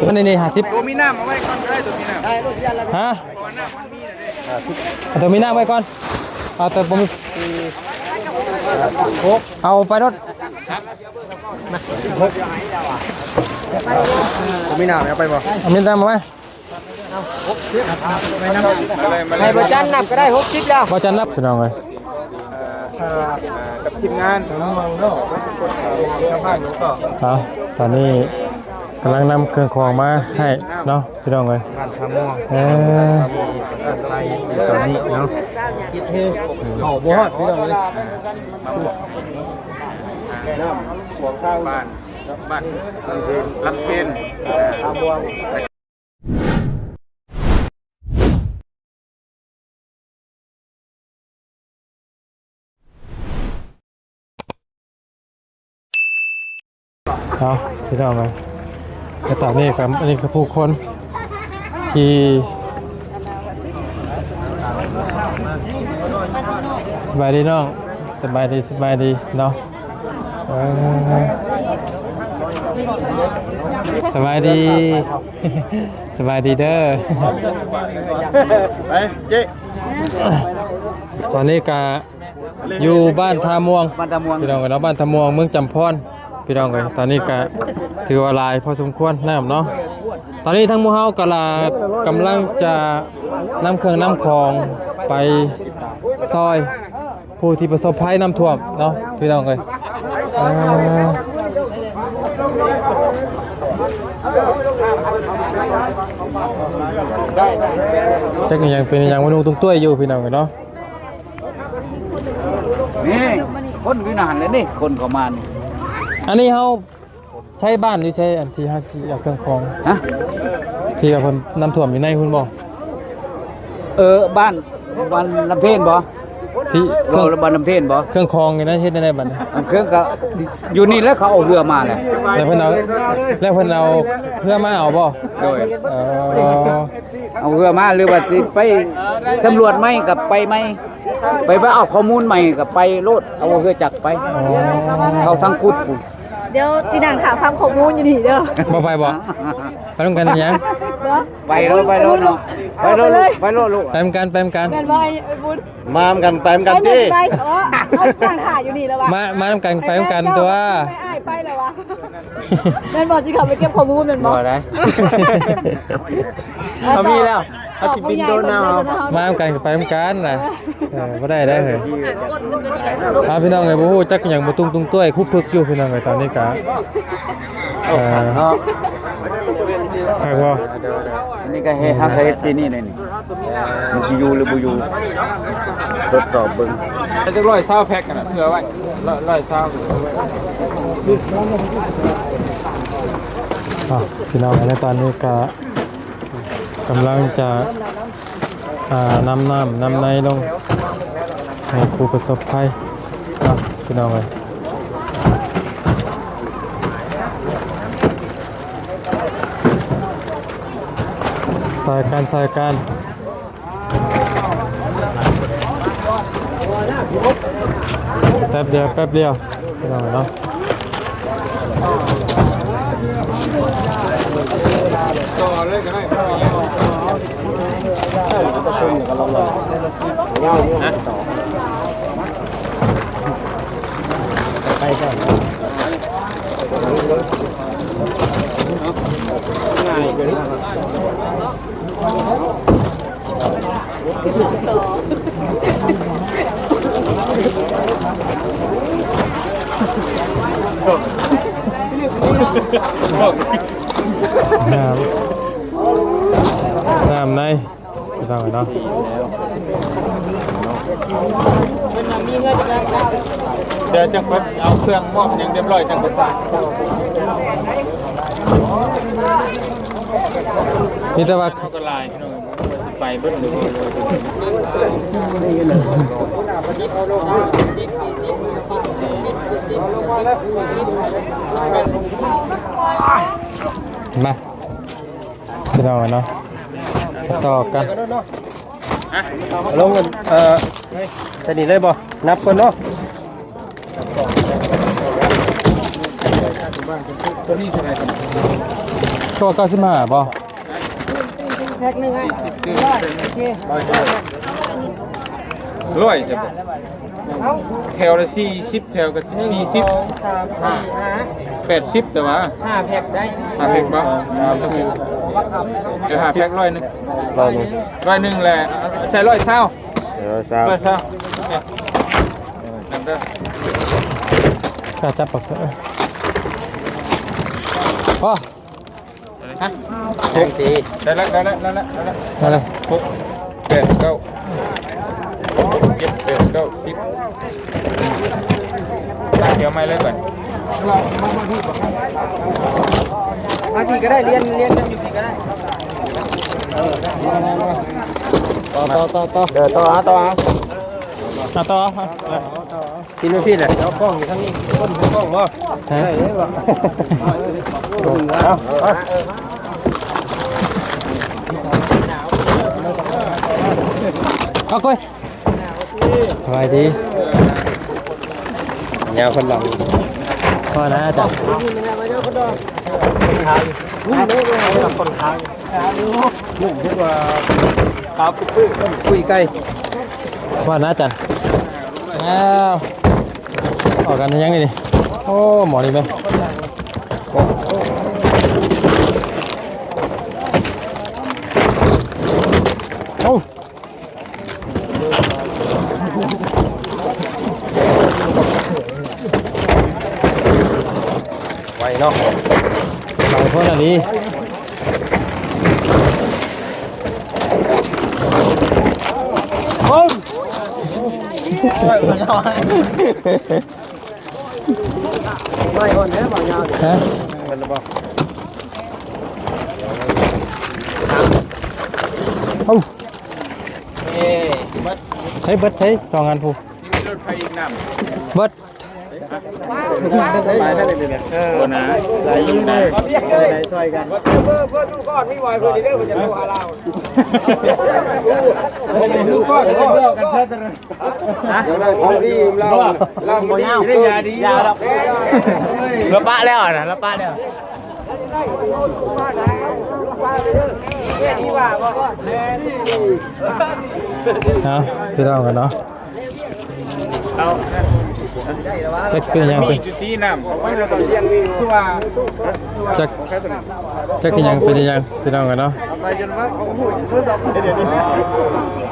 ມັນນີ້ ຫ້າສິບ ໂຕມີນ້ຳເອົາໄວ້ກ່ອນເດີ ໂຕມີນ້ຳ ຮະ? ເອົາໂຕມີນ້ຳໄວ້ກ່ອນ ເອົາແຕ່ບໍ່ມີ ເອົາໄປໂລດ ໂຕມີນ້ຳເອົາໄປບໍ່? ເອົາມີນ້ຳມາໄວ້ ໃຫ້ບໍ່ຈັນນັບກໍໄດ້ ຫົກສິບແລ້ວ ບໍ່ຈັນນັບ ພີ່ນ້ອງເອີຍ ເອີ ກັບທີມງານ ເອົາ ຕອນນີ້ກຳລັງນຳເຄື່ອງຂອງມາໃຫ້ເນາະ ພີ່ນ້ອງເອີຍ ບ້ານທ່າມ່ວງ ເອີ ຕອນນີ້ເນາະ ເຂົ້າບໍ່ຮອດ ພີ່ນ້ອງເອີຍ ບ້ານ ບ້ານ ລຳເພນ ທ່າມ່ວງ. ເອົາ ພີ່ນ້ອງເອີຍ ແລະຕອນນີ້ກໍ ອັນນີ້ຄືຜູ້ຄົນທີ່ ສະບາຍດີນ້ອງ ສະບາຍດີ ສະບາຍດີເນາະ ເອີ ສະບາຍດີ ສະບາຍດີເດີ ໄປເຈ້ ຕອນນີ້ກະຢູ່ບ້ານທ່າມ່ວງ ບ້ານທ່າມ່ວງ ພີ່ນ້ອງເອີຍເນາະ ບ້ານທ່າມ່ວງ ເມືອງຈຳພອນ ພີ່ນ້ອງເອີຍ ຕອນນີ້ກະຖືວ່າຫຼາຍພໍສົມຄວນນ້ຳເນາະ ຕອນນີ້ທາງໝູ່ເຮົາກະລາ ກຳລັງຈະນຳເຄື່ອງນຳຂອງໄປຊ່ອຍ ຜູ້ທີ່ປະສົບໄພນ້ຳຖ້ວມເນາະ ພີ່ນ້ອງເອີຍ ອ່າ ຈັກອີ່ຫຍັງເປັນອີ່ຫຍັງ ມານຸງຕຸງຕ້ວຍຢູ່ ພີ່ນ້ອງເອີຍເນາະ ນີ້ ຄົນຢູ່ນັ້ນແຫຼະນີ້ ຄົນເຂົ້າມານີ້ ອັນນີ້ເຮົາ ໃຊ້ບ້ານຢູ່ໃສ ອັນທີ່ເຮົາຊິເອົາເຄື່ອງຂອງ ຮະ? ທີ່ວ່າເພິ່ນນ້ຳຖ້ວມຢູ່ໃນພຸ້ນບໍ່? ເອີ ບ້ານ ບ້ານລຳເພນບໍ່? ທີ່ເຄື່ອງ ເວົ້າແລ້ວບ້ານລຳເພນບໍ່? ເຄື່ອງຂອງນີ້ນະ ເຮັດແນວໃດບັດນີ້? ເຄື່ອງກໍຢູ່ນີ້ແຫຼະ ເຂົາເອົາເຮືອມາແຫຼະ ແລ້ວເພິ່ນເອົາ ແລ້ວເພິ່ນເອົາເຮືອມາເອົາບໍ່? ໂດຍ ເອີ ເອົາເຮືອມາ ຫຼືວ່າຊິໄປສຳຫຼວດໃໝ່ກໍໄປໃໝ່ ໄປ ໄປເອົາຂໍ້ມູນໃໝ່ກໍໄປໂລດ ເອົາເຮືອຈັກໄປ ອໍ ເຂົ້າທາງກຸດພຸ້ນ ດຽວຊິນັ່ງຖ້າຟັງຂໍ້ມູນຢູ່ນີ້ເດີ ບໍ່ໄປບໍ່? ໄປນຳກັນຫຍັງ? ບໍ່ ໄປໂລດ ໄປໂລດເນາະ ໄປໂລດ ໄປເລີຍ ໄປໂລດລູກ ໄປນຳກັນ ໄປນຳກັນ ແມ່ນບໍ່ໄອ້ບຸນ? ມານຳກັນ ໄປນຳກັນຕິ ໄປ ອໍ ເຮົານັ່ງຖ້າຢູ່ນີ້ແລ້ວວ່າ ມາ ມານຳກັນ ໄປນຳກັນຕົວະ ໄປ ອ້າຍໄປແລ້ວວ່າ ແມ່ນບໍ່? ຊິເຂົ້າໄປເກັບຂໍ້ມູນແມ່ນບໍ່? ບໍ່ໄດ້ ເຮົາມີແລ້ວ ເຮົາຊິບິນໂດຣນນຳເອົາ ມານຳກັນກໍໄປນຳກັນນະ ເອີ ບໍ່ໄດ້ໄດ໋ເຮີ້ຍ ອ່າ ພີ່ນ້ອງເອີຍ ບໍ່ຮູ້ຈັກຫຍັງ ບໍ່ຕຸ້ງຕຸງຕ້ວຍ ຄຸບພຶກຢູ່ ພີ່ນ້ອງເອີຍ ຕອນນີ້ກະ ເອີ ເນາະ ຄັກບໍ່? ອັນນີ້ກໍເຮັດ ເຮົາກໍເຮັດປີນີ້ແຫຼະນີ້ ມັນຊິຢູ່ຫຼືບໍ່ຢູ່ ທົດສອບເບິ່ງ ໄດ້ຈັກຮ້ອຍຊາວແພັກຫັ້ນນະ ເຜື່ອໄວ້ ຮ້ອຍຊາວ ອ່ະ ພີ່ນ້ອງເອີຍ ໃນຕອນນີ້ກະ ກຳລັງຈະ ອ່າ ນຳນ້ຳນຳໃນລົງໃຫ້ຜູ້ປະສົບໄພເນາະ ພີ່ນ້ອງເອີຍ ຊ່ອຍກັນ ຊ່ອຍກັນ. ແປັບດຽວ ແປັບດຽວ ພີ່ນ້ອງເນາະ ໄປກ່ອນ ງ່າຍເກີນ. ນ້ຳ ນ້ຳໃນ ພີ່ນ້ອງເນາະ ດຽວຈັ່ງໄປເອົາເຄື່ອງມອບຫຍັງຮຽບຮ້ອຍ ຈັ່ງໄປສາກ ມີແຕ່ວ່າ ເຮົາກໍຫຼາຍ ພີ່ນ້ອງ ບໍ່ຮູ້ວ່າຊິໄປເບິດຫຼືບໍ່. ມາ ພີ່ນ້ອງເນາະ ຕໍ່ກັນ ລົງ ເອີ ໃສ່ນີ້ເລີຍບໍ່? ນັບກ່ອນເນາະ. ຕົວນີ້ເທົ່າໃດ? ຕົວເກົ້າສິບຫ້າບໍ່? ແພັກໜຶ່ງ ຮ້ອຍ ໂອເຄ ຮ້ອຍ ແທ້ບໍ່? ເອົາ ແຖວລະສີ່ສິບ ແຖວກະສີ່ສິບ ສອງ ສາມ ສີ່ ຫ້າ ແປດສິບ ແຕ່ວ່າ ຫ້າແພັກໄດ້ ຫ້າແພັກບໍ່? ເອີ ຫ້າແພັກ ຮ້ອຍໜຶ່ງ ຮ້ອຍໜຶ່ງ ຮ້ອຍໜຶ່ງແຫຼະ ໃສ່ ຮ້ອຍຊາວ ເອີ ຊາວ ຮ້ອຍຊາວ ເອີ ນັ້ນເດີ ກາຈັບປາກເຖາະ ພໍ ຮະ ຫົກ ໄດ້ແລ້ວ ໄດ້ແລ້ວ ໄດ້ແລ້ວ ໄດ້ແລ້ວ ໄດ້ແລ້ວ ຫົກ ແປດ ເກົ້າ ເຈັດ ແປດ ເກົ້າ ສິບ ຕັ້ງແຖວໃໝ່ເລີຍບັດນີ້ ມາພີ້ກະໄດ້ ລຽນ ລຽນກັນຢູ່ພີ້ກະໄດ້ ຕໍ່ ຕໍ່ ຕໍ່ ຕໍ່ ເອີ ຕໍ່ ຕໍ່ ເອົາ ເອົາ ເອົາ ຕໍ່ ເອົາ ເອົາ ກິນຢູ່ພີ້ແຫຼະ ເອົາກ້ອງຢູ່ທາງນີ້ ຄົນຖືກ້ອງບໍ່? ຮະ ໄດ້ເລີຍບໍ່? ເອົາ ເອົາ ເອົາ ເອົາ ເອົາ ເອົາ ເອົາ ເອົາ ເອົາ ເອົາ ເອົາ ເອົາ ເອົາ ເອົາ ສະບາຍດີ ຍາວຄົນຫຼັງ ພໍນະອາຈານ ພໍນະອາຈານ ອ້າວ ອອກກັນຍັງນີ້ ໂອ້ ໝໍນີ້ແມ່ນ ເອົ້າ ໄວເນາະ ໄວໂພດອີ່ຫຼີ ໂອ້ຍ ໄວອ່ອນແທ້ ບໍ່ຍາວ ຮະ ເປັນລະບໍ ເອົ້າ ເອີ ເບິດ ໃຊ້ເບິດໃຊ້ສອງອັນພຸ້ນ ຊິມີລົດໄຟອີກນຳ ເບິດ ໄປທາງນີ້ແຫຼະ ເອີ ບໍ່ນາ ໄດ້ຢູ່ນະ ໄດ້ຊ່ອຍກັນ ເພື່ອ ເພື່ອ ເພື່ອ ຕູ້ກ່ອນ ມີວາຍເພື່ອເດີ ເພິ່ນຈະໂທຫາລາວ ຕູ້ກ່ອນ ຕູ້ກ່ອນ ຢາກໄດ້ຂອງດີ ລາວ ລາວບໍ່ດີ ບໍ່ຍາວ ຢາດອກ ລະປະແລ້ວນະ ລະປະແລ້ວ ເອົາ ພີ່ນ້ອງກັນເນາະ ເອົາ ຈັກເປັນຫຍັງເປັນ ມີຈຸດທີ່ນ້ຳ ຄືວ່າ ຈັກ ຈັກເປັນຫຍັງເປັນອີ່ຫຍັງ ພີ່ນ້ອງກັນເນາະ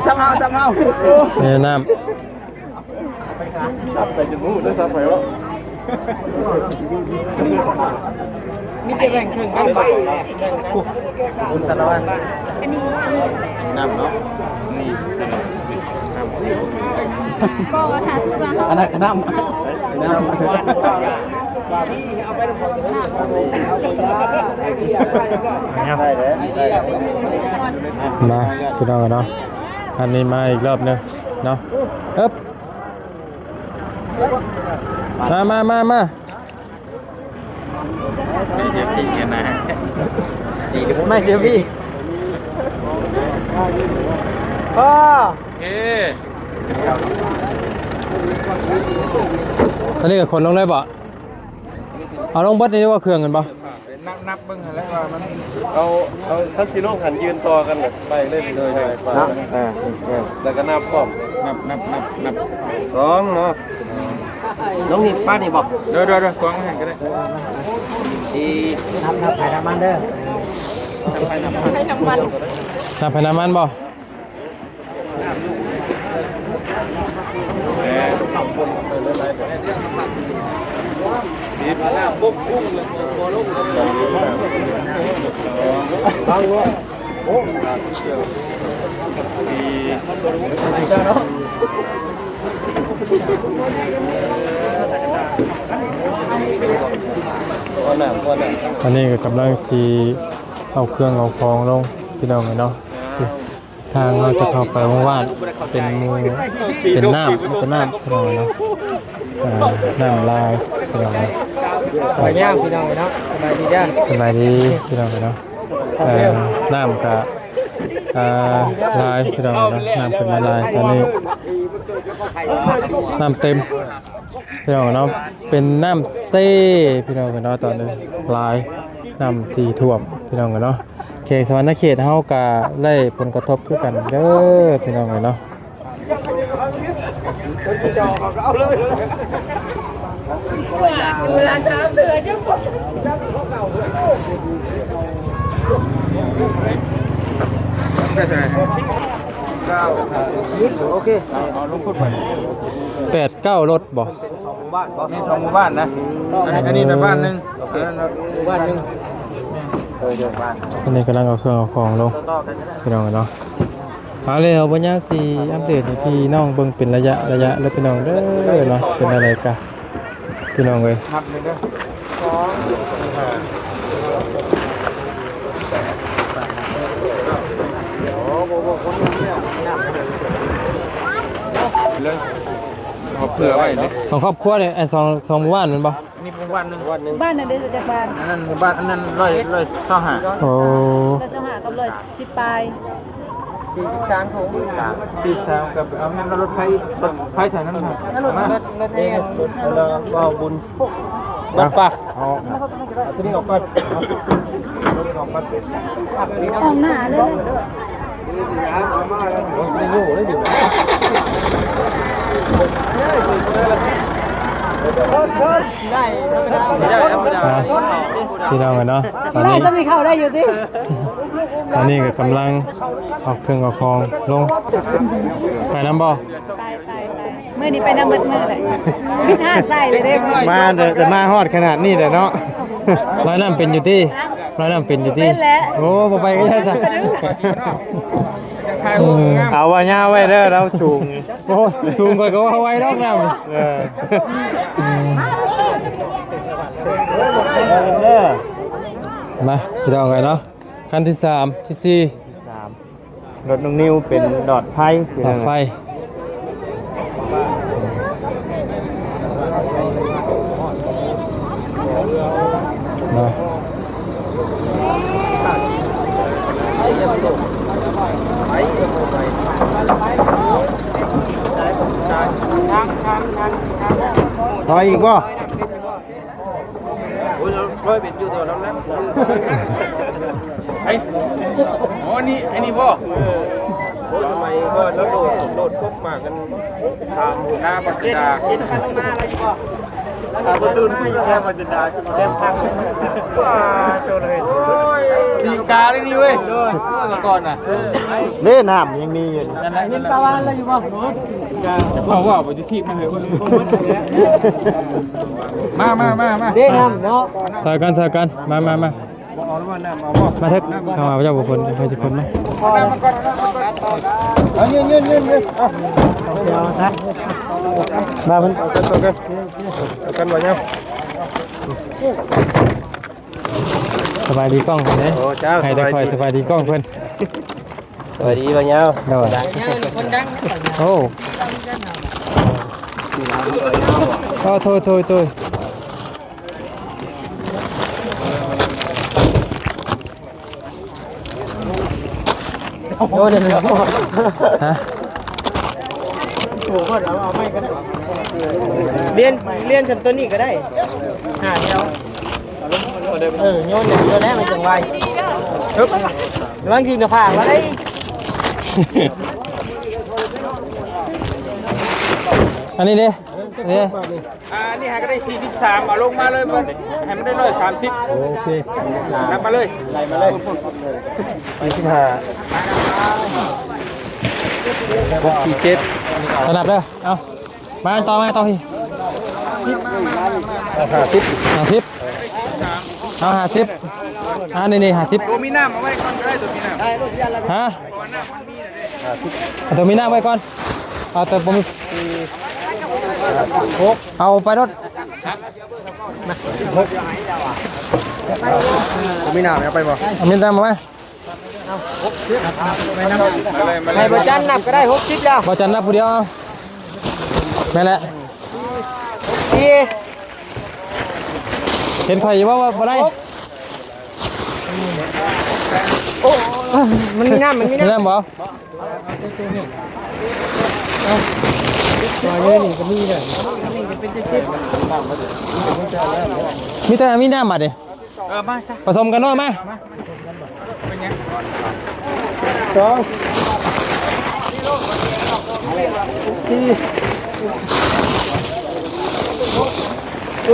ສ່ຳເຮົາ ສ່ຳເຮົາ ນີ້ນ້ຳ ໄປຈົນຮູ້ໂທລະສັບໄປວະ ມີແຕ່ແບ່ງເຄິ່ງກັນ ບຸນສາລະວັນ ອັນນີ້ ນ້ຳເນາະ ນີ້ ນ້ຳ ບໍ່ ຖ້າສົມມຸດວ່າເຮົາ ອັນນັ້ນກະນ້ຳ ນ້ຳ ມາ ພີ່ນ້ອງເນາະ ອັນນີ້ມາອີກລອບໜຶ່ງເນາະ ເອີບ ມາ ມາ ມາ ມາ ນີ້ເຈພີ້ກັນນະ ສີກໍບໍ່ໄດ້ເຈພີ້ ພໍ ເອີ ຕອນນີ້ກໍຂົນລົງໄດ້ບໍ່? ເອົາລົງເບິດນີ້ວ່າເຄື່ອງແມ່ນບໍ່? ນັບ ນັບເບິ່ງຫັ້ນແຫຼະວ່າມັນ ເອົາ ເອົາ ຄັນຊິລົງຫັ້ນຢືນຕໍ່ກັນແບບໄປເລີຍ ໂດຍ ໂດຍ ເນາະ ເອີ ເອີ ແລ້ວກໍນັບພ້ອມ ນັບ ນັບ ນັບ ນັບ ສອງເນາະ ລົງນີ້ປານນີ້ບໍ່? ໂດຍ ໂດຍ ໂດຍ ກອງຫັ້ນກໍໄດ້ ສີ່ ນັບ ນັບໄຜນ້ຳມັນເດີ ນັບໄຜນ້ຳມັນ ນັບໄຜນ້ຳມັນບໍ່? ອັນນີ້ກໍກຳລັງຊິເອົາເຄື່ອງເອົາຂອງລົງ ພີ່ນ້ອງເອີຍເນາະ. ທາງເຮົາຈະເຂົ້າໄປໂຮງວາດ ເປັນໝູ່ ເປັນນ້ຳ ເປັນນ້ຳ ພີ່ນ້ອງເນາະ ເອີ ນ້ຳລາຍ ພີ່ນ້ອງເນາະ ໄປຍາວ ພີ່ນ້ອງເນາະ ສະບາຍດີເດີ ສະບາຍດີ ພີ່ນ້ອງເນາະ ເອີ ນ້ຳກະ ເອີ ຫຼາຍ ພີ່ນ້ອງເນາະ ນ້ຳຂຶ້ນມາຫຼາຍ ຕອນນີ້ນ້ຳເຕັມ ພີ່ນ້ອງເນາະ ເປັນນ້ຳເຊ ພີ່ນ້ອງເນາະ ຕອນນີ້ຫຼາຍ. ນ້ຳທີ່ຖ້ວມພີ່ນ້ອງເອີຍເນາະ. ແຂວງສະຫວັນນະເຂດເຮົາກະໄດ້ຜົນກະທົບຄືກັນເດີພີ່ນ້ອງເອີຍເນາະ. ໂອເຄ ແປດເກົ້າລົດບໍ່? ສອງໝູ່ບ້ານບໍ່? ມີສອງໝູ່ບ້ານນະ. ອັນນີ້ ອັນນີ້ນະບ້ານໜຶ່ງ ໂອເຄ ອັນນັ້ນນະບ້ານໜຶ່ງ. ເອີ ເດີນບ້ານ ອັນນີ້ກຳລັງເອົາເຄື່ອງເອົາຂອງລົງ ພີ່ນ້ອງເນາະ. ເອົາແລ້ວ ບໍ່ຍາວຊິອັບເດດໃຫ້ພີ່ນ້ອງເບິ່ງເປັນໄລຍະໄລຍະເດີພີ່ນ້ອງເດີເນາະ. ເປັນຈັ່ງໃດກະ ພີ່ນ້ອງເອີຍ ນັບເລີຍເດີ ສອງ ຫ້າ ເລີຍ ເອົາເຜື່ອໄວ້ເລີຍ ສອງຄອບຄົວນີ້ ໄອ້ສອງ ສອງໝູ່ບ້ານແມ່ນບໍ່? ອັນນີ້ໝູ່ບ້ານໜຶ່ງ ບ້ານນັ້ນເດ້ ຈັກບ້ານ? ອັນນັ້ນໝູ່ບ້ານ ອັນນັ້ນຮ້ອຍ ຮ້ອຍຊາວຫ້າ. ໂອ້ ຮ້ອຍຊາວຫ້າກັບຮ້ອຍສິບປາຍ ສີ່ສິບສາມຖົງ ສີ່ສິບສາມກັບ ເອົາແມ່ນລົດໄຟ ລົດໄຟໃສ່ນັ້ນ ມາ ລົດ ລົດແຮງ ເອົາ ເອົາບຸນ ມາ ໄປ ເອົາ ເອົາຕົວນີ້ອອກກ່ອນ ເອົາຕົວນີ້ອອກກ່ອນ ອອກໜ້າເລີຍ. ອ່າ ພີ່ນ້ອງເອີຍເນາະ ຕອນນີ້ ຕອນນີ້ກະກຳລັງເອົາເຄື່ອງເອົາຂອງລົງ ໄປນຳບໍ່? ໄປ ໄປ ໄປ ມື້ນີ້ໄປນຳເບິດມື້ເລີຍ ຂຶ້ນຫາດໃສ່ເລີຍເດ້. ມາແຕ່ ແຕ່ມາຮອດຂະໜາດນີ້ແຫຼະເນາະ. ລອຍນ້ຳເປັນຢູ່ຕິ? ລອຍນ້ຳເປັນຢູ່ຕິ? ເປັນແຫຼະ. ໂອ້ ບໍ່ໄປກະໄດ້ຊະ. ເອີ ເອົາວ່າຍາວໄວ້ເດີ ລາວສູງ. ໂອ້ຍ ສູງຂ້ອຍກະວ່າໄວດອກນ້ຳ. ເອີ ເອີ ມາ ພີ່ນ້ອງເອີຍເນາະ ຄັນທີສາມ ທີສີ່ ສາມ ລົດນ້ອງນິວເປັນຫຼອດໄຟ ຫຼອດໄຟ ມາ ຖອຍອີກບໍ່? ໂອ້ຍ ລາວ ລາວເປັນຢູ່ ແຕ່ວ່າລາວນັ່ງຊື່. ໃສ? ອໍ ອັນນີ້ ອັນນີ້ບໍ່? ເອີ ໂອ້ຍ ສະໄໝກ່ອນລາວໂດດ ໂດດກົບໝາກກັນ ຕາມໜ້າບັດດາ ຕາມປະຕູນຂຶ້ນມາແລ້ວບັດດາ ແຕ່ພັງ ວ້າ ໂຕເລີຍ. ໂອ້ຍ ຕີກາເລີຍນີ້ເວີຍ ເມື່ອກ່ອນນະ ເດ້ ນ້ຳຍັງມີຢູ່ ນັ້ນແຫຼະ ເຫັນຕາວານລາວຢູ່ບໍ່? ເວົ້າ ເວົ້າໄປທີ່ທີບມັນເລີຍ. ມາ ມາ ມາ ມາ ເດ້ ນ້ຳເນາະ ຊ່ອຍກັນ ຊ່ອຍກັນ ມາ ມາ ມາ ບໍ່ເອົາແລ້ວບໍ່ ນ້ຳເອົາບໍ່? ມາເຖິດ ເຂົ້າມາ ພະເຈົ້າບຸກຄົນ ໃຜຊິຄົນມາ ເອົາ ຢືນ ຢືນ ຢືນ ເອົາ ມາເພິ່ນ ເອົາກັນ ເອົາກັນ ເອົາກັນ ບໍ່ຍາວ. ສະບາຍດີກ້ອງເພິ່ນເດ້. ໂອ້ ເຈົ້າ ໃຫ້ໄດ້ຄ່ອຍ ສະບາຍດີ ສະບາຍດີກ້ອງເພິ່ນ. ສະບາຍດີ ບ່າວຍາວ ໂດຍ ໂອ້ ໂອ້ ໂທດ ໂທດ ໂທດ. ໂດນແລ້ວ ຮະ ລຽນ ລຽນກັນໂຕນີ້ກະໄດ້ ຫ້າແຖວ. ເອີ ໂຍນແລ້ວ ໂຍນແລ້ວມັນຈັ່ງໄວ. ຮຶບ ລະວັງຖືກໜ້າຜາກລະໄດ. ອັນນີ້ເດ້ ອັນນີ້ ອ່າ ອັນນີ້ຫາກະໄດ້ສີ່ສິບສາມ ເອົາລົງມາເລີຍ ໃຫ້ມັນໄດ້ຮ້ອຍສາມສິບ. ໂອເຄ ນັບມາເລີຍ ໄລ່ມາເລີຍ ສີ່ສິບຫ້າ ຫົກສີ່ເຈັດ ສະໜັບເດີ. ເອົາ ມາຕໍ່ ມາຕໍ່ ຫ້າສິບ ຫ້າສິບ ເອົາ ຫ້າສິບ ອ່າ ນີ້ໆ ຫ້າສິບ. ໂຕມີນ້ຳເອົາໄວ້ກ່ອນກະໄດ້ ໂຕມີນ້ຳ ຮະ? ເອົາໂຕມີນ້ຳໄວ້ກ່ອນ ເອົາແຕ່ບໍ່ມີ ເອົາໄປໂລດ. ບໍ່ມີນ້ຳ ເອົາໄປບໍ່? ເອົາມີນ້ຳມາໄວ້ ໃຫ້ບ່າວຈັນນັບກະໄດ້ ຫົກສິບແລ້ວ. ບ່າວຈັນນັບຜູ້ດຽວ ເອົາ ແມ່ນແຫຼະ. ເຫັນຂ້ອຍຢູ່ບໍ່ວ່າບໍ່ໄດ້? ໂອ້ ມັນມີນ້ຳ ມັນມີນ້ຳ ມີນ້ຳບໍ່? ມີແຕ່ມີນ້ຳບາດນີ້. ເອີ ມາຊະ ປະສົມກັນເນາະ ມາ ມາ ເປັນຫຍັງ? ສອງ ສີ່ ເ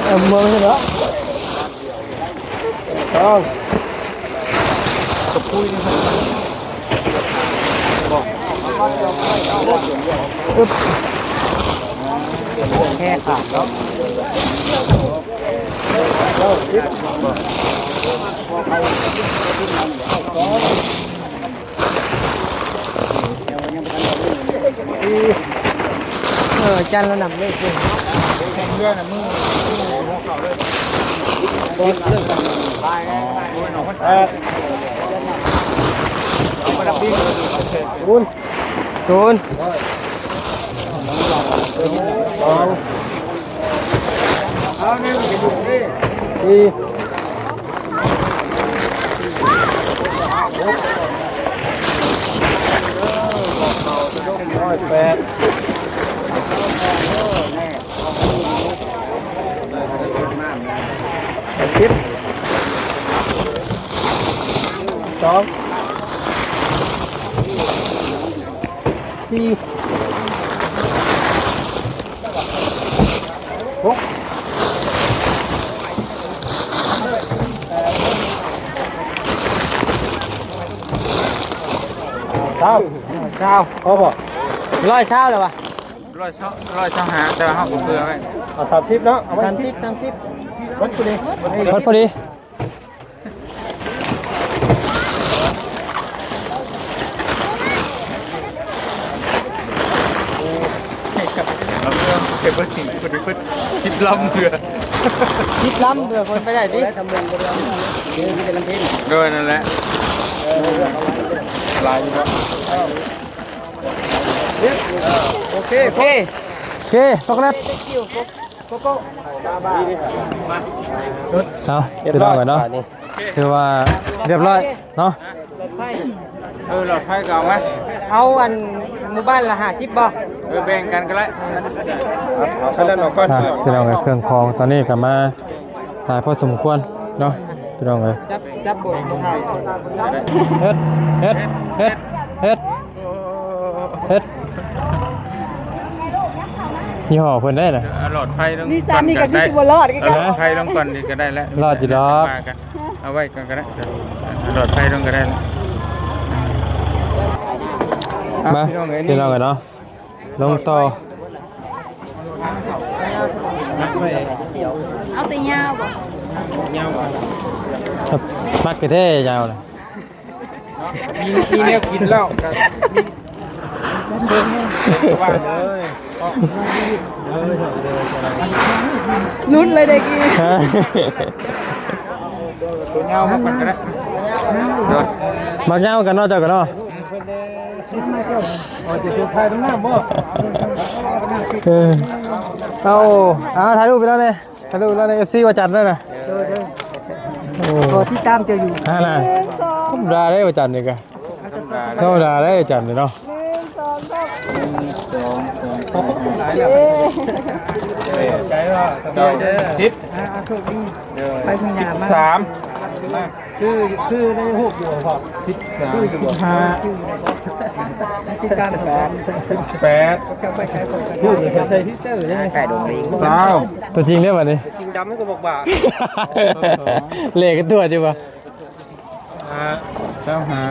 ອີ ເມືອງນີ້ເນາະ ເອົາ ກະປຸ້ຍນີ້ ແຄ່ຂາດເນາະ ເອີ ຈັນລະນຳເລກຢູ່ ແຂ່ງເຮືອນະ ມື ເອີ ສູນ ສູນ ສອງ ສີ່ ຮ້ອຍແປດ ສິບ ສອງ ສີ່ ຫົກ ຊາວ ຊາວ ພໍບໍ່? ຮ້ອຍຊາວແລ້ວວະ? ຮ້ອຍຊາວ ຮ້ອຍຊາວຫ້າ ແຕ່ວ່າເຮົາກໍເຜື່ອໄວ້ ເອົາສາມສິບເນາະ ເອົາໄວ້ ສາມສິບ ສາມສິບ ເບິດພໍດີ ເບິດພໍດີ. ເກັບໄວ້ສິບ ພໍດີເພິ່ນສິບລຳເທື່ອ ສິບລຳເພື່ອເພິ່ນໄປໄດ້ຕິ ໂດຍ ນັ້ນແຫຼະ ຫຼາຍຢູ່ເນາະ ໂອເຄ ໂອເຄ ໂອເຄ ຊັອກໂກແລັດ ໂກໂກ້ ເອົາ ຮຽບຮ້ອຍ ພີ່ນ້ອງເອີຍເນາະ ຖືວ່າຮຽບຮ້ອຍເນາະ ເອີ ຫຼອດໄຟກໍເອົາມາ ເອົາອັນ ໝູ່ບ້ານລະຫ້າສິບບໍ່? ເອີ ແບ່ງກັນກໍໄດ້ ເອົາ ເອົາຄັນນັ້ນອອກກ່ອນ ອ່ະ ພີ່ນ້ອງເອີຍ ເຄື່ອງຂອງຕອນນີ້ກໍມາຫຼາຍພໍສົມຄວນເນາະ ພີ່ນ້ອງເອີຍ ຈັບ ຈັບບໍ່ ເຮັດ ເຮັດ ເຮັດ ເຮັດ ເຮັດ ຍີ່ຫໍ້ເພິ່ນໄດ້ນະ ເອີ ຫຼອດໄຟລົງ ນີ້ຊັ້ນນີ້ກໍຄືຊິບໍ່ລອດຄືເກົ່າ ເອົາຫຼອດໄຟລົງກ່ອນນີ້ກໍໄດ້ແລ້ວ ລອດຢູ່ດອກ ເອົາໄວ້ກ່ອນກໍໄດ້ ຫຼອດໄຟລົງກໍໄດ້ແລ້ວ ມາ ພີ່ນ້ອງເອີຍເນາະ ລົງຕໍ່ ເອົາແຕ່ຍາວບໍ່? ຍາວບໍ່? ມັກແທ້ໆຍາວນະ ມີ ມີແນວກິນແລ້ວກໍມີ ເບິ່ງວ່າເລີຍ ຫຼຸດເລີຍເດ້ກີ້ ໂຕຍາວມາກ່ອນກໍໄດ້ ໂດຍ ມັກຍາວກັນເນາະ ເຈົ້າກໍເນາະ ເອົາຈະໄປຖ່າຍລົງນ້ຳບໍ່? ເອີ ເອົາ ເອົາ ຖ່າຍຮູບໄປແລ້ວເດ້ ທະລຸແລ້ວໃນ ເອັຟຊີ ວາຈັນນັ້ນນະ ໂດຍ ໂດຍ ໂອ້ ຂໍຕິດຕາມເຈົ້າຢູ່ ຫັ້ນນະ ໜຶ່ງ ສອງ ທຳມະດາເດ້ ວາຈັນນີ້ກະ ທຳມະດາເດ້ ວາຈັນນີ້ເນາະ ໜຶ່ງ ສອງ ສາມ ໜຶ່ງ ສອງ ສາມ ເອີ ໃຈວ່າ ເກົ້າ ສິບ ອ່າ ໂຊກດີ ໂດຍ ໄປເມືອງຍາມ ສິບສາມ ມາ ຄື ຄືໃນຮູບຢູ່ບໍ່? ສິບສາມ ສິບຫ້າ ຕິດຕາມ ສິບແປດ ຮູບນີ້ໃສ່ຟີວເຕີເດ້ ໃກ້ດົງລີງ ຊາວ ຕົວຈິງເດ້ບັດນີ້ ຈິງດຳມັນກໍບອກວ່າ ເລກກັນຕົວະຢູ່ບໍ່? ອ່າ ຊາວຫ້າ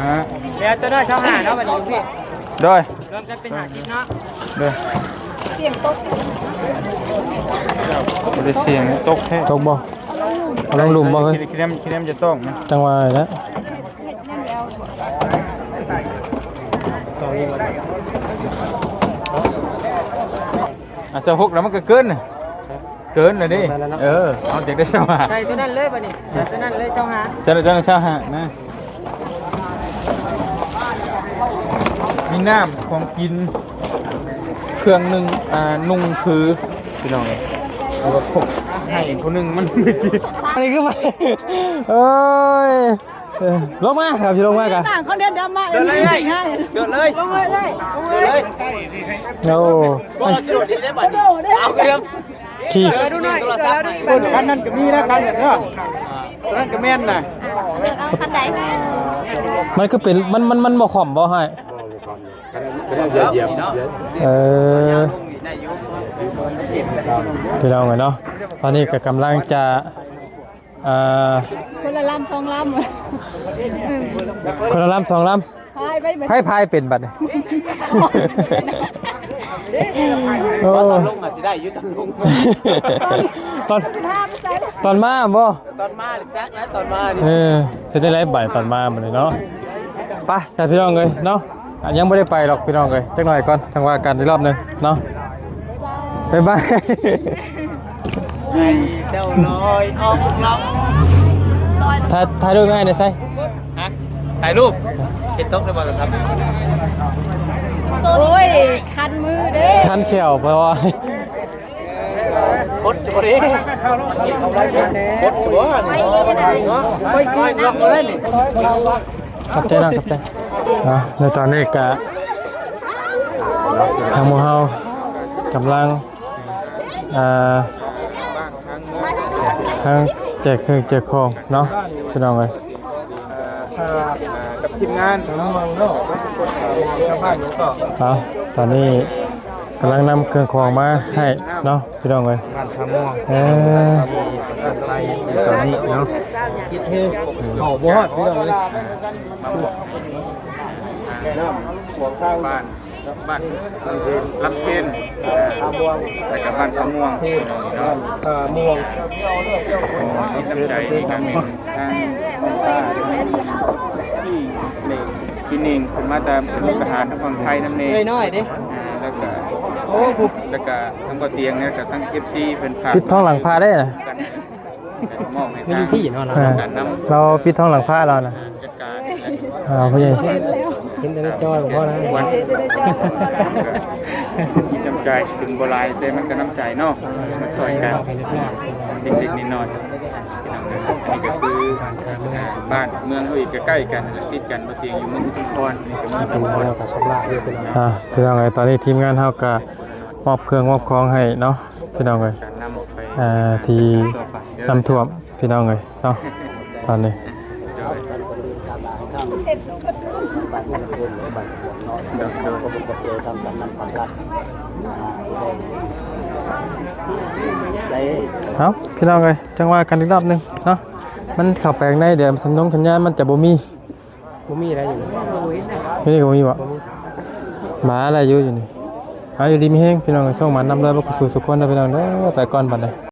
ແລ້ວຕົວນ້ອຍຊາວຫ້າເນາະ ບັດນີ້ລູກພີ່ ໂດຍ ລວມກັນເປັນຫ້າສິບເນາະ ໂດຍ ສຽງຕົກ ບໍ່ໄດ້ສຽງ ຕົກແທ້ ຕົກບໍ່? ເອົາລົງຫຼຸມບໍ່ເຮີ້ຍ? ຂີ້ແນມ ຂີ້ແນມຈະຕ້ອງນະ ຈັ່ງວ່າແຫຼະ ອ່ະ ຊາວຫົກແລ້ວມັນກໍເກີນ ເກີນແລ້ວເດ້ ເອີ ເຮົາຢາກໄດ້ຊາວຫ້າ ໃສ່ຕົວນັ້ນເລີຍບັດນີ້ ໃສ່ຕົວນັ້ນເລີຍ ຊາວຫ້າ ໃສ່ຕົວນັ້ນ ຊາວຫ້າ ນະ ມີນ້ຳ ຂອງກິນ ເຄື່ອງໜຶ່ງ ອ່າ ນຸ່ງ ຄື ພີ່ນ້ອງເອີຍ ແລ້ວກໍພົກໃຫ້ຜູ້ໜຶ່ງ ມັນໄປຊິ ອັນນີ້ຄື ໂອ້ຍ. ເອີ ລົງມາ ຄັບ ຊິລົງມາກະ ຕ່າງຄົນເດີນດຳມາ ເດີນເລີຍ ເດີນເລີຍ ລົງເລີຍ ເດີນເລີຍ ໂອ້ ບໍ່ ຊິໂດດດີໄດ້ບັດນີ້ ເອົາເດີມ ຂີ່ ເອີ ດູໜ້ອຍ ໂທລະສັບໃໝ່ ເອີ ຄັນນັ້ນກະມີນະ ຄັນນັ້ນເນາະ ຄັນນັ້ນກະແມ່ນນະ ເລືອກເອົາຄັນໃດ ມັນຄືເປັນ ມັນ ມັນ ມັນບໍ່ຄ່ອມບໍ່ ອ້າຍ? ເອີ ພີ່ນ້ອງເອີຍເນາະ ຕອນນີ້ກໍກຳລັງຈະ ອ່າ ຄົນລະລຳສອງລຳ ຄົນລະລຳສອງລຳ ພາຍໄປ ໃຜພາຍເປັນບັດນີ້ ໂອ້ ຕອນລົງອາດຊິໄດ້ຢູ່ ຕອນລົງ ຕອນ ຕອນມາບໍ່? ຕອນມາຈັກນະ ຕອນມານີ້ ເອີ ເຮັດຈັ່ງໃດບາດຕອນມາບັດນີ້ເນາະ ໄປ ແຕ່ພີ່ນ້ອງເອີຍເນາະ ອ່ະ ຍັງບໍ່ໄດ້ໄປດອກພີ່ນ້ອງເອີຍ ຈັກໜ້ອຍກ່ອນ ຈັ່ງວ່າກັນອີກລອບໜຶ່ງເນາະ ບາຍບາຍ ໃຫ້ເຈົ້າລອຍອອກລອກ ຖ່າຍ ຖ່າຍຮູບໃຫ້ແດ່ໃສ ຮະ ຖ່າຍຮູບ ເຮັດຕົກໄດ້ບໍ່ໂທລະສັບ ໂອ້ຍ ຄັນມືເດ້ ຄັນແຂ້ວ ເພາະວ່າ ປົດສະບໍ່ເດ້ ປົດສະບໍ່ເນາະ ລອຍອອກລອກເລີຍນີ້ ຂອບໃຈນະ ຂອບໃຈ ອ່າ ໃນຕອນນີ້ກະ ທາງໝູ່ເຮົາກຳລັງ ອ່າ ທັງແຈກເຄື່ອງແຈກຂອງເນາະ ພີ່ນ້ອງເອີຍ ອ່າ ກັບທີມງານຂອງເຮົາເນາະ ຊາວບ້ານເຮົາກໍ ເອົາ ຕອນນີ້ກຳລັງນຳເຄື່ອງຂອງມາໃຫ້ເນາະ ພີ່ນ້ອງເອີຍ ບ້ານທ່າມ່ວງ ເອີ ຕອນນີ້ເນາະ ເຂົ້າບໍ່ຮອດ ພີ່ນ້ອງເອີຍ ມາບອກ ອ່າ ບ້ານ ບ້ານລຳເພນ ລຳເພນ ແລ້ວກໍບ້ານທ່າມ່ວງ ເພນ ເນາະ ທ່າມ່ວງ ມີນ້ຳໃຈອີກຄັ້ງໜຶ່ງ ທາງ ທີ່ເນ ທີ່ເນງເພິ່ນມາແຕ່ມຸກດາຫານ ທາງຝັ່ງໄທນຳເນ ເອື້ອຍນ້ອຍເດ້ ອ່າ ແລ້ວກໍ ໂອ້ ແລ້ວກໍທາງບໍ່ຕຽງ ແລ້ວກໍທາງ ເອັຟຊີ ເພິ່ນຝາກ ປິດທອງຫຼັງພະໄດ້ນະ ມອບໃຫ້ທາງ ມີຢູ່ທີ່ເນາະ ລາວ ອ່າ ນຳ ລາວປິດທອງຫຼັງພະລາວນະ ຈັດການ ອ່າ ຜູ້ໃຫຍ່ ເຫັນແຕ່ໃນຈໍກໍພໍນະ ວັນ ມີນ້ຳໃຈ ເຖິງບໍ່ຫຼາຍ ແຕ່ມັນກໍນ້ຳໃຈເນາະ ມາຊ່ອຍກັນ ເລັກໆນ້ອຍໆ ພີ່ນ້ອງເອີຍ ອັນນີ້ກໍຄື ອ່າ ບ້ານເມືອງເຮົາອີກ ໃກ້ໆກັນ ຕິດກັນ ບໍ່ຕຽງຢູ່ເມືອງອຸທຸມພອນ ນີ້ກໍເມືອງອຸທຸມພອນ ອ່າ ພີ່ນ້ອງເອີຍ ຕອນນີ້ທີມງານເຮົາກໍມອບເຄື່ອງມອບຂອງໃຫ້ເນາະ ພີ່ນ້ອງເອີຍ ການນຳໄປ ເອີ ທີ່ ຕໍ່ໄປເດີ ນ້ຳຖ້ວມ ພີ່ນ້ອງເອີຍເນາະ ຕອນນີ້ ໂດຍ ໂດຍ ໂດຍ ເອົາ ພີ່ນ້ອງເອີຍ ຈັ່ງວ່າກັນອີກລອບໜຶ່ງເນາະ ມັນເຂົ້າໄປຂ້າງໃນ ດຽວສັນຍົງສັນຍານມັນຈະບໍ່ມີ ບໍ່ມີໄດ້ຢູ່ນີ້ ຢູ່ນີ້ກໍບໍ່ມີບໍ່? ບໍ່ມີ ມາໄດ້ຢູ່ ຢູ່ນີ້ ເອົາ ຢູ່ດີມີແຮງ ພີ່ນ້ອງເອີຍ ໂຊກໝານ ລ່ຳລວຍ ເບິດສູ່ສູ່ຄົນເດີ ພີ່ນ້ອງເດີ ໄປກ່ອນບັດນີ້.